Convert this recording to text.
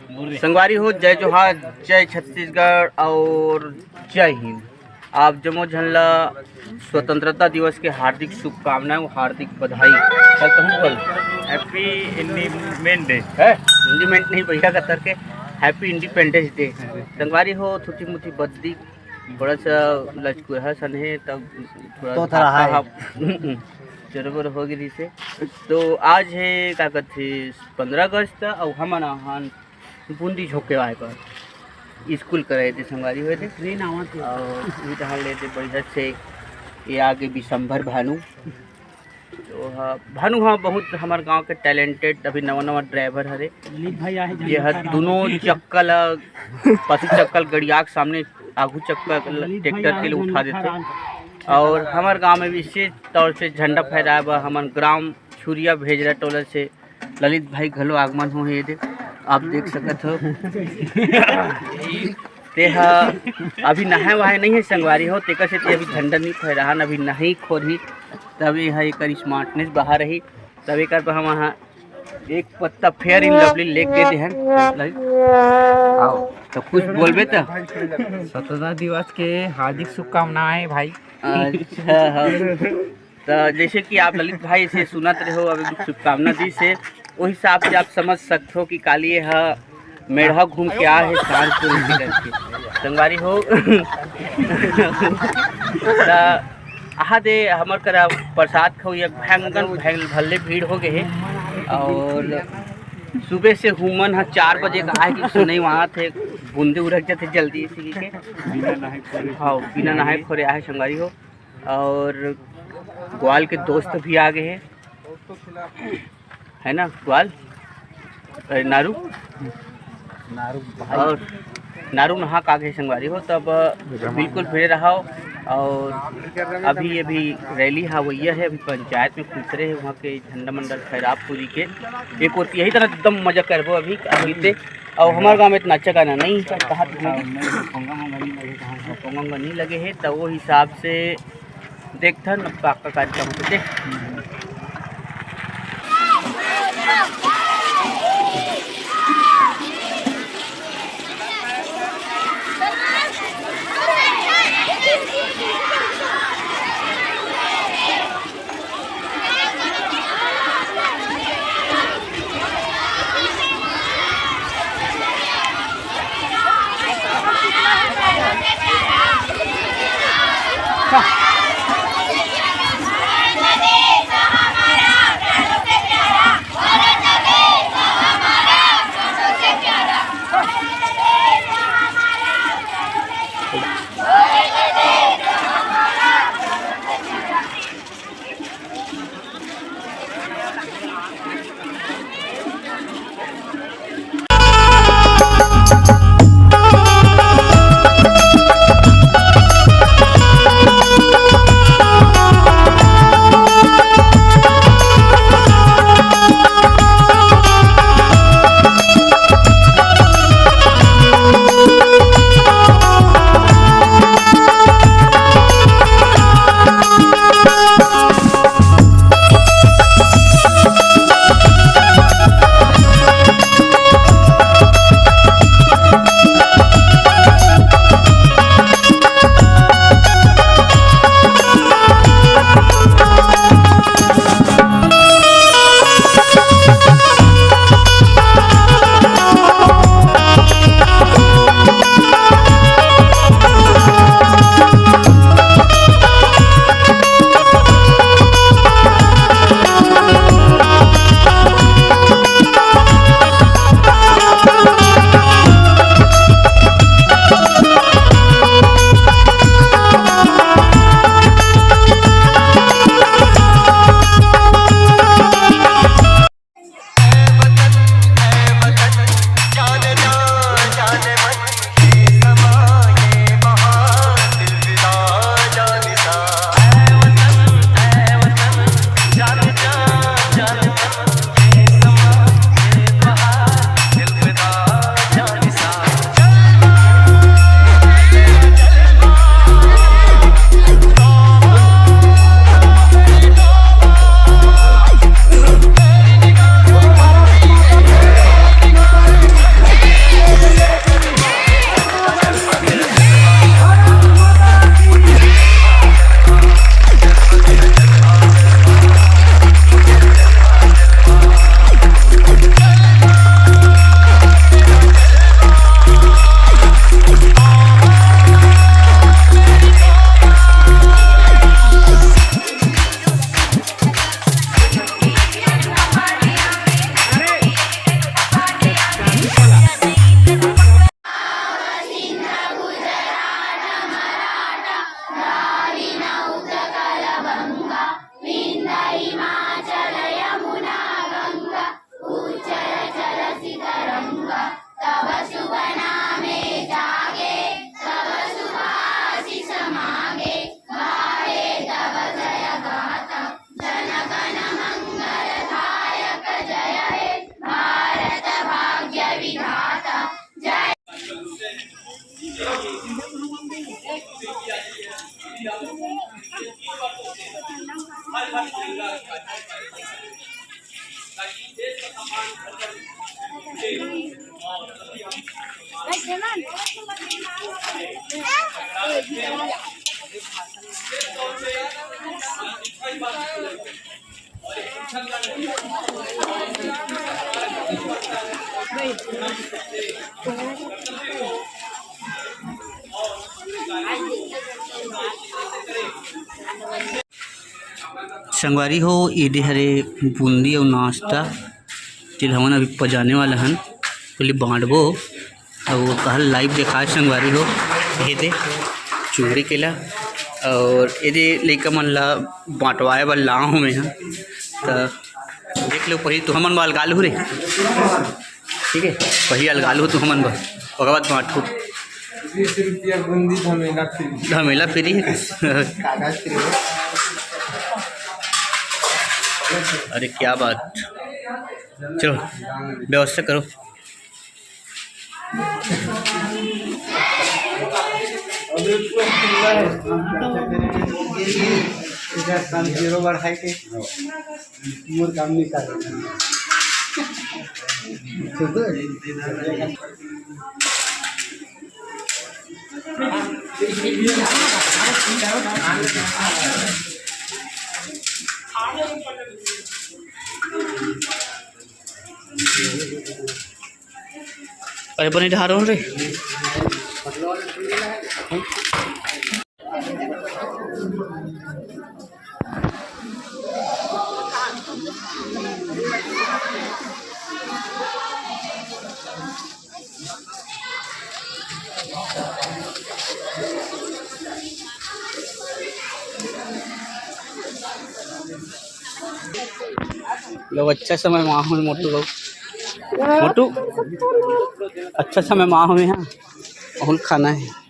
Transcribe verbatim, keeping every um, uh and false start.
संगवारी हो, जय जोहार, जय छत्तीसगढ़ और जय हिंद। आप जम्मो झन ला स्वतंत्रता दिवस के हार्दिक शुभकामनाएं और हार्दिक बधाई। कल कहूँ बोल, Happy Independence Day। है, इंडिपेंडेंस नहीं भैया, कतर के Happy Independence Day। संगवारी हो, थुथी मुथी बद्दी, थोड़ा सा लचकुरहा सन हे, तब थोड़ा तो थोड़ा हाय। चरोबर हो गई से। तो आज है, का कहते, पंद्रह अगस्त, और हमन आहान बूंदी झोंके आए बर स्कूल करे थे, संगवारी हुए थे। ट्रेन आवत हे। और ये तहाँ ले थे बढ़िया से, ये आगे विशंभर भानु। तो हाँ, भानु हाँ, बहुत हमारे गांव के टैलेंटेड, अभी नवा नवा ड्राइवर हरे। ललित भाई आहे, ये हर दोनों चक्का ला, पसी चक्का ला गड़िया के सामने आगू चक्का ला ललित भाई ट्रैक्टर के लिए उठा देथे। और हमारे गांव में विशेष तौर से झंडा फहराए बर हमन ग्राम छुरिया भेजरा टोला से ललित भाई घलो आगमन हो हे दे, आप देख सकत हो। ते ह अभी नहाए वहाए नहीं है संगवारी हो, तेकर से ते अभी झंडा नहीं फहराहन, अभी नहीं खोरही, तब ये ह एकर स्मार्टनेस बाहर रही, तब एकर पर हम वहाँ एक पत्ता फेयर इन लवली लेके दे देहन। आओ, तो कुछ बोलबे तो। स्वतंत्रता दिवस के हार्दिक शुभकामनाएं भाई। अच्छा, हाँ। तो जैसे कि आप ललित भाई से सुनत रहे हो, अभी शुभकामना दी से, वो हिसाब से आप समझ सकते हो कि काली ये ह मेढ़ा घूम के आ है शांत करके। संगवारी हो, त आहा दे हमर करा प्रसाद खाऊ, एक भयंकर भैल भल्ले भीड़ हो गए है। और सुबह से हुमन ह चार बजे का आए कि सुनई वहाँ थे, बूंदे उरक जाते जल्दी इसी के। हाँ, बिना नहाए खोरे आए संगवारी हो। और ग्वाल के दोस्त भी आ गए हैं, है ना ग्वाल? अरे नारू, नारू भाई। और नारू नहा का गए संगवारी हो, तब बिल्कुल भिड़े रहो। और अभी अभी रैली हा वही है, अभी पंचायत में खुसरे है, वहाँ के झंडा मंडल खैराब पूरी के एक होती यही तरह एकदम मजा करबो अभी अभी ते। और हमारे गाँव में इतना अच्छा गाना नहीं है, कहाँ तक नहीं? पोंगा मोंगा नहीं लगे, कहाँ से? पोंगा मोंगा नहीं लगे है, तो वो हिसाब से देखथन अब का का कार्यक्रम होथे। संगवारी हो, ये दे हरे बूंदी अउ नाश्ता, जेला हमन अभी पजाने वाला हन, पहले बांटबो। अउ कहल live देखाए संगवारी हो, ये दे चुंगड़ी केला, अउ ये दे लइका मन ला बांटवाए बर लाए हों मैं ह, त देख लो, पहली तुहमन बर अलगा लूहूं रे। ठीक है, पहली अलगा लूहूं तुहमन बर, ओकर बाद बांटहूं। बीस रुपया बूंदी, धमेला फ्री। धमेला फ्री है। कागज फ्री है। अरे क्या बात, चलो व्यवस्था करो। इधर काम जीरो बढ़ाए के। मोर काम नहीं कर रहा। अरे बने ढारो रे। लोग अच्छा समय में आए हों मोटू लोग। मोटू, अच्छा समय में आए हों, हाँ, बहुत खाना है।